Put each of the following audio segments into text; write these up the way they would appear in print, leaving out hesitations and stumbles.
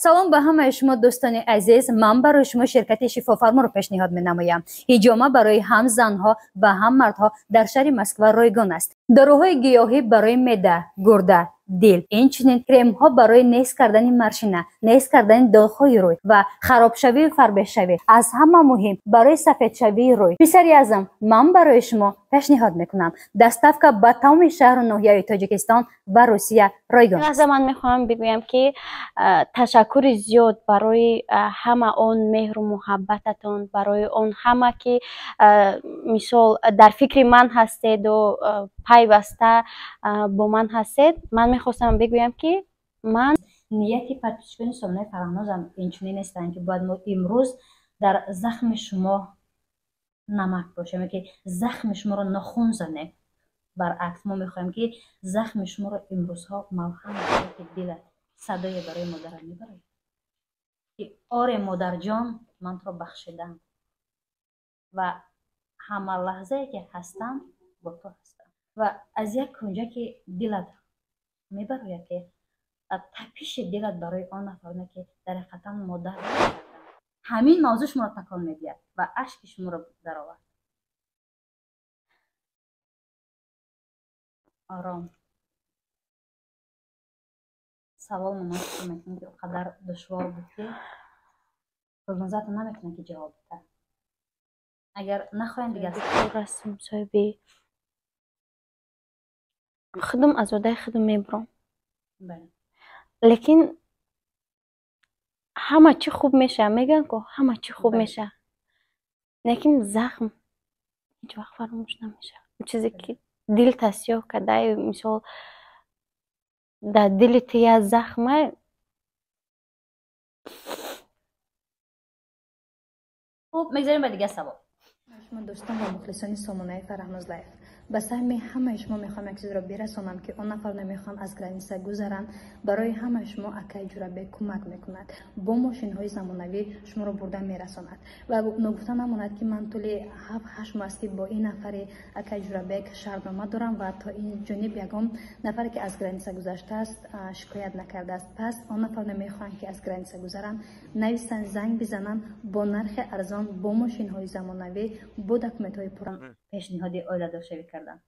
Салом ба ҳамаи шумо, дӯстони азиз. Ман барои шумо ширкати Шифофарморо пешниҳод менамоям. Ҳиҷома барои ҳам занҳо ва ҳам мардҳо дар шаҳри Москва ройгон аст. Доруҳои гиёҳӣ барои меъда, гурда, дил, инчунин кремҳо барои нест кардани маршина, нест кардани доғҳои рӯй ва харобшавию фарбешавӣ, аз ҳама муҳим барои сафедшавии рӯй. Писари азам, ман барои шумо пешниҳод мекунам. Доставка ба тамоми шаҳру ноҳияи Тоҷикистон ва Русия ройгон. Лаҳза, ман мехоҳам бигӯям, ки ташаккури зиёд барои ҳама он меҳру муҳаббататон, барои он ҳама, ки мисол дар фикри ман ҳастеду пайваста бо ман ҳастед. Ман мехостам бигӯям, ки ман Нияти подписчикони сомонаи Фарҳнозам инчунин нестанд, ки бояд мо имрӯз дар захми шумо намак бошем, ки захми шуморо нохун занем. Баръакс, мо мехоҳем, ки захми шуморо имрӯзҳо малҳам, ки дилат садое барои модарам мебарояд, ки оре, модарҷон, ман туро бахшидам ва ҳама лаҳзае ки ҳастам, бо ту ҳастам, ва аз як кунҷаки дилат мебарояд, ки тапиши дилат барои он нафароне, ки дар ҳақиқатан модар, ҳамин мавзӯъ шуморо такон медиҳад ва ашки шуморо даровард. Ором, савол ман фикр мекунам, ки он қадар душвор буд, ки Гулнозатон наметавонад, ки ҷавоб диҳад. Агар нахоҳем, дигар Расм соҳиби худам, аз одаи худам мебурам, лекин ҳама чӣ хуб мешавад, мегӯянд ку, ҳама чӣ хуб мешавад, лекин захм ҳеҷ вақт фаромӯш намешавад. Чизе ки дилта сиёҳ карда, мисол, дар дили ту як захма. Хуб, мегзарем ба дигар савол. Шумо дӯстон ва мухлисони сомонаи Фарҳноз Лайф, ба саҳми ҳамаи шумо мехоҳам як чизро бирасонам, ки он нафар намехоҳанд аз граница гузаранд. Барои ҳамаи шумо акаи Ҷурабек кӯмак мекунад, бо мошинҳои замонавӣ шуморо бурда мерасонад. Ва ногуфта намонад, ки ман тӯли 7-8 моҳ аст, ки бо ин нафари акаи Ҷурабек шартнома дорам ва то ин ҷониб ягон нафаре, ки аз граница гузаштааст, шикоят накардааст. Пас он нафар намехоҳанд, ки аз граница гузаранд, нависанд, занг бизананд, бо нархи арзон, бо мошинҳои замонавӣ, бо документҳои пурра пешниҳоди оиладоршавӣ карданд.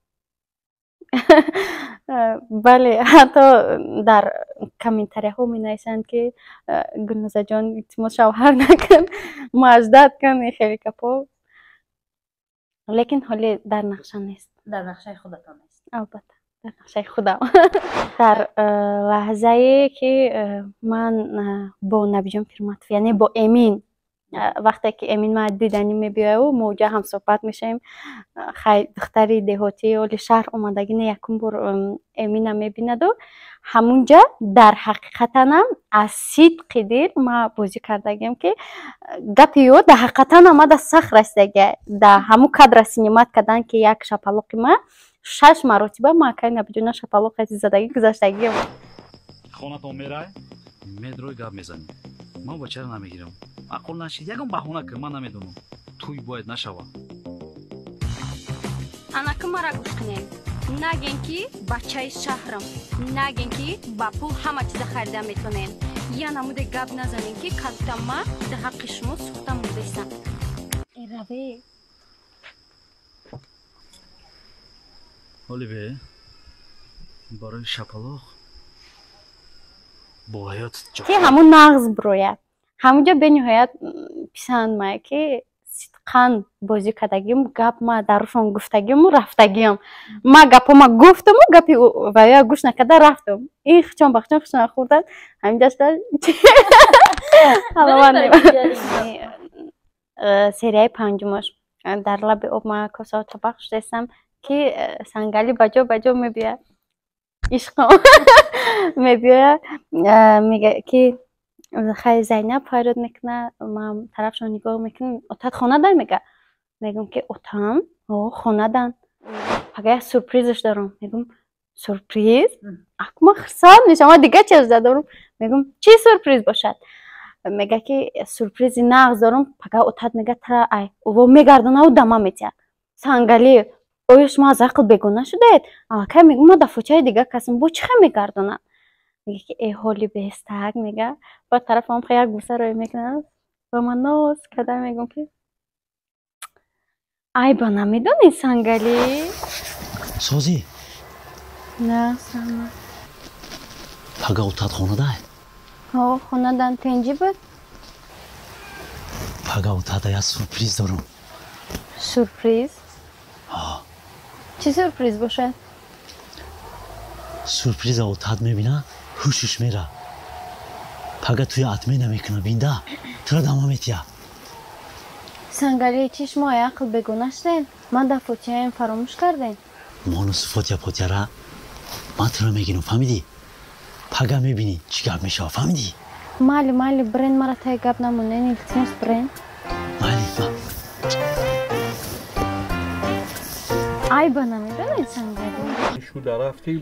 Бале, ҳатто дар комментарияҳо менависанд, ки Гулнозаҷон, илтимос, шавҳар накун, маждат кун, хеле гапҳо, лекин ҳоле дар нақша нест. Дар нақшаи худатон нест? Албатта, дар нақшаи худам. Дар лаҳзае ки ман бо Набиҷон Пирматов, яъне бо Эмин, вақте ки Эмин ман диданӣ мебиёяу мо уҷа ҳамсӯҳбат мешавем, хай, духтари деҳотӣ оли шаҳр омадагӣ не, якум бор Эмина мебинаду ҳамунҷа дар ҳақиқатанам аз сидқи дил ма бозӣ кардагиам, ки гапи ё дар ҳақиқатанам ма да сахт расидагия. Да ҳамун кадра снимать кардан, ки як шапалоқи ма шаш маротиба ма акаи Набиҷона шапалоқ задагӣ гузаштагиам. Хонатон мерай, медрой, гап мезанӣ. Ман бачаро намегирам. Маъқул нашид, ягон баҳона кун, ман намедонам. Тӯй бояд нашавад. Анаки мара гӯш кунем. Нагем, ки бачаи шаҳрам, нагем, ки ба пул ҳама чиза харида метонем. Я намуде гап назанем, ки кадта ма дар ҳаққи шумо сӯхта мурдесам. Раве. Оливе, барои шапалоқ бо ҳаёт. Ки ҳамун нағз бирояд, ҳамунҷо бениҳоят писанд мая, ки сидқан бозӣ кардагим, гап ма дарушон гуфтагиму рафтагиам. Ма гапома гуфтаму гапи вая гӯш накарда рафтам. Ин хичон ба хичон хичон хӯрдан ҳаминҷашта. Серияи панҷумаш дар лаби об ма косаву табақ шудастам, ки Сангали ба ҷо ба ҷо мебиёяд, ишқом мебиёяд, мега, ки хай, Зайнаб фарёд мекунад. Ман тарафшон нигоҳ мекунам. Отат хонадан, мега. Мегӯм, ки отам хонадан, пага як сюрпризаш дорам. Мегӯм, сюрприз? Ак, ман хурсанд мешавам, ман дига чиз дорам. Мегӯм, чӣ сюрприз бошад? Мега, ки сюрпризи нағз дорам пага. Отат, мега, тара ай во мегардонаву дама метиҳад. Сангали, оё шумо аз ақл бегона шудаед? Аллакай, мегӯм, ма дафочаи дига касм, бо чӣ хел мегардонад? Мега ки э ҳоли бестак мега. Баъд тарафам як буса рӯй мекунам ва ман ноз карда мегӯм ки айба намедонӣ, Сангалӣ? Созӣ? На, сама. Пага утат хонадай? Ҳо, хонадан, тенҷӣ буд. Пага утада як сюрприз дорам. Сюрприз? Чӣ сюрприз бошад? Сюрприза утат мебина, ҳушуш мера. Пага туя отмена мекуна, бинда тура дама метия. Сангалӣ, чӣ шумо ақл бегона шудем? Ман дар фотиҳаем фаромӯш кардем? Монусу фотия потияра ман тура мегирам, фаҳмидӣ? Пага мебинӣ, чӣ гап мешава, фаҳмидӣ? Майли, майли, брен, мара таи гап намонен, илтимос, брен. Майли. Айба намедонед, Сангалӣ? Шуда рафтӣ.